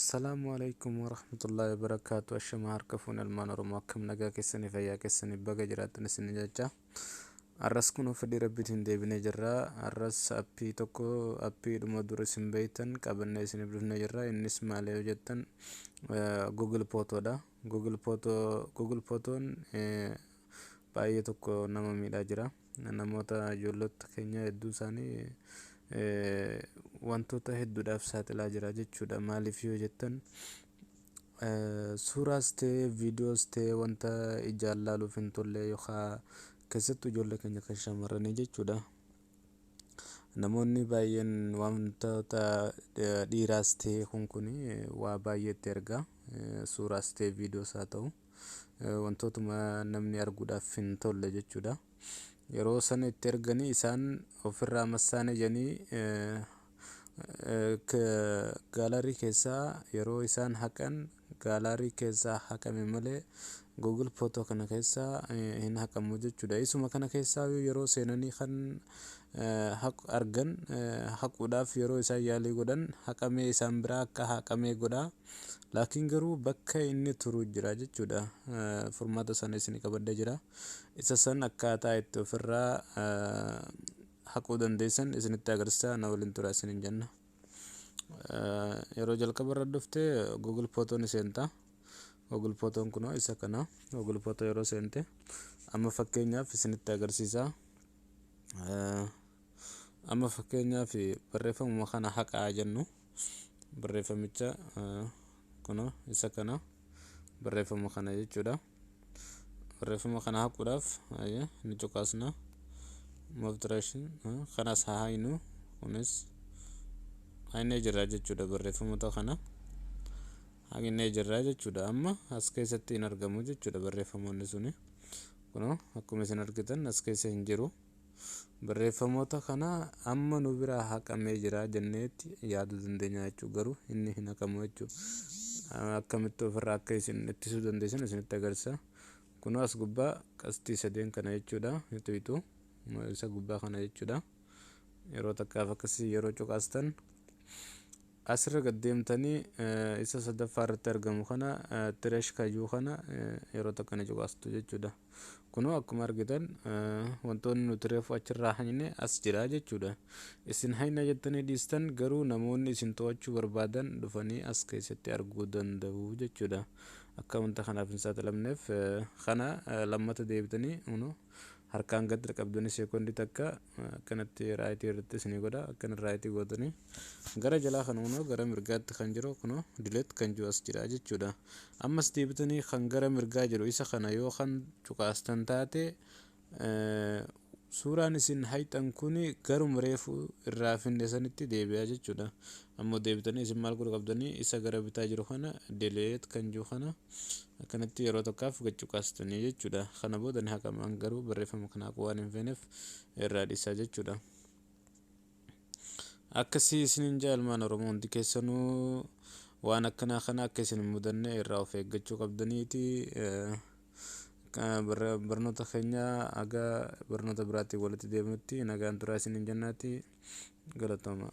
Assalaamu alaikum warahmatullaahi wabarakaatu. Ashama harka fuune ilmaan Oromoo, akkam nagaa keessanii, fayyaa keessanii, baga jiraattan isin jecha. Arras kun fedhii Rabbiitiin deebinee jirra. Arras appii tokko, appiidhuma dura isin beektan qabannee isiniif dhufnee jirra. Innis maal yoo jettan, Google Photoodha. Google Photo, Google Photoon baay'ee tokko nama miidhaa jira. Namoota ijoollota keenya hedduu isaanii wantoota hedduudhaaf saaxilaa jira jechuudha. Maaliif yoo jettan, suuraas ta'ee viidiyoos ta'ee wanta ijaan laaluuf hin tolle, yookaan keessattuu ijoollee keenya kan shamarranii jechuudha. Namoonni baay'een wantoota dhiiraas ta'ee kun waa baay'eetti erga, suuraas ta'ee viidiyoos haa ta'u, wantootuma namni arguudhaaf hin tolle jechuudha. Yeroo sana itti erganii isaan ofirraa massaane jedhanii gallery keessaa yeroo isaan haqan, gallery keessaa haqame malee Google Photo kana keessaa hin haqamu jechuudha. Isuma kana keessaa yeroo seenanii kan argan, haquudhaaf yeroo isaan yaalii godhan, haqamee isaan biraa akka haqamee godha. Laakiin garuu bakka inni turu jira jechuudha. Furmaata sana isin qabadhee jira. Isa san akkaataa itti ofirraa haquu dandeessan isinitti agarsiisa, na waliin tura isinin jenna. Yeroo jalqaba irra dhufte Google Photo ni seenta. Google Photoon kunoo isa kana. Google Photo yeroo seente, amma fakkeenyaaf isinitti agarsiisa. Amma fakkeenyaaf barreeffamuma kana haqaa jennu, barreeffamicha kunoo isa kana, barreeffama kana jechuudha. Barreeffama kana haquudhaaf ni cuqaasna. Move trash kanas haa haynu, kunis haynee jirra jechuudha. Barreeffamoota kana haqnee jirra jechuudha. Amma as keessatti hin argamu jechuudha barreeffamoonni suni. Kunoo akkuma isin argitan as keessa hin jiru. Barreeffamoota kana amma nu biraa haqamee jira jenneetti yaaduu dandeenya jechuudha. Garuu inni hin haqamu jechuudha. Akkamitti ofirraa akka isin ittisuu dandeessan isinitti agarsiisa. Kunoo as gubbaa qastii sadeen kana jechuudha. Tuqxu isa gubbaa kana jechuudha. Yeroo takkaaf akkasii yeroo cuqaastan, asirra gad deemtanii isa sadaffaa irratti argamu kana, trash kajuu kana yeroo takka ni cuqaastu jechuudha. Kunoo akkuma argitan wantoonni nuti reefu achirraa haqne as jira jechuudha. Isin haqna jettanii dhiistan, garuu namoonni isin to'achuu barbaadan dhufanii as keessatti arguu danda'u jechuudha. Akka wanta kanaaf hin saaxilamneef kana lammata deebitanii harkaan gad qabdanii seekondii takka akkanatti right irratti isinii godha. Akkana right gootanii gara jalaa kana, kunoo gara mirgaatti kan jiru, kunoo delete kan jiru as jira jechuudha. Ammas deebitanii kan gara mirgaa jiru isa kana yoo kan cuqaastan taate, suuraan isin hayxan kuni garuma reefu irraa finne sanitti deebi'a jechuudha. Ammoo deebitanii isin maal godhu qabdanii, isa gara bitaa jiru kana, delete kan jiru kana akkanatti yeroo tokkaaf gad cuqaastanii jechuudha. Kana booda ni haqama, garuu barreeffama kana haquu waan hin feeneef irraa dhiisaa jechuudha. Akkasii isiniin jaa, ilmaan Oromoo hundi keessanuu waan akkanaa kana akka isin hin mudanne irraa of eeggachuu qabdaniiti. Barnoota keenya haga barnoota biraatti walitti deebinutti nagaan turaa isiniin jennaati, galatooma.